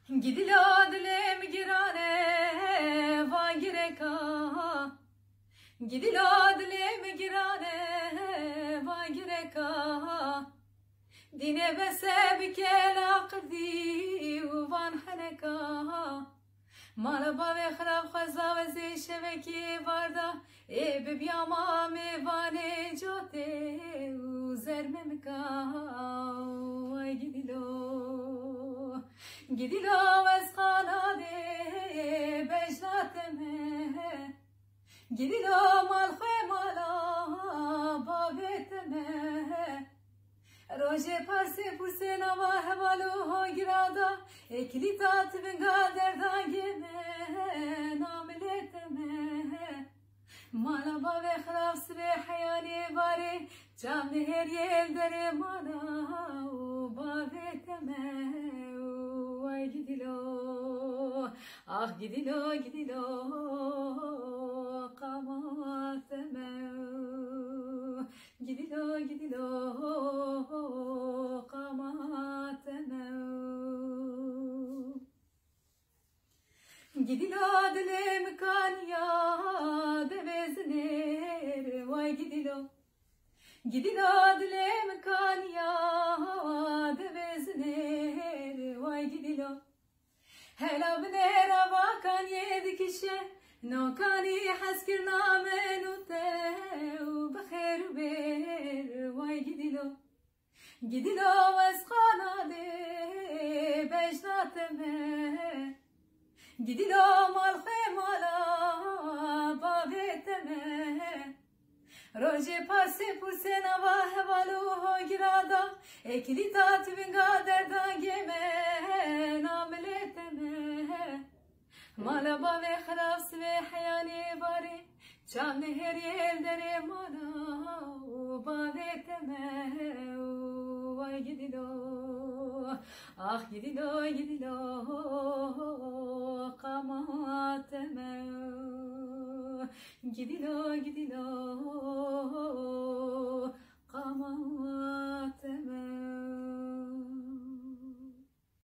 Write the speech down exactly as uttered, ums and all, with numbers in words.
Gidilo dilê mi girane va gireka. Gidilo dilê mi girane va gireka. Dîne bese bi kela qirdî û van heneka. Mala bavê xirab xweza wezê şevekê varda. Ê bibîya ma mêvanê cotê û zermemika. Way gidilo. Gidilo ez qanadê bejna teme. Gidilo mal xwe mala bavê teme. Rojê parsê pursê nava heval û hogirada. Ê kilîta tivinga derda gême namilê teme. Mala bavê xirab sibê heyanê varê. Çam nihêrîyê li derê mala û bavê teme û way gidilo. Ax gidilo gidilo qama teme. Gidilo gidilo qama teme. Gidilo dilê mi kaniya devê zinêr way gidilo. Gidilo dilê mi kaniya devê zinêr way gidilo. Hela binêra va kaniyê dikişe, no kanî hezkirna min û te û bi xêr û bêr way gidilo. Gidilo ez qanadê bejna teme. Gidilo mal xwe mala bavê teme. Rojê parsê pursê nava heval û hogirada. Ê kilîta tivinga derda gême namilê teme. Mala bavê xirab sibê heyanê varê. Çam nihêrîyê li derê mala û bavê teme û way gidilo. Ax gidilo gidilo qama teme. Gidilo gidilo.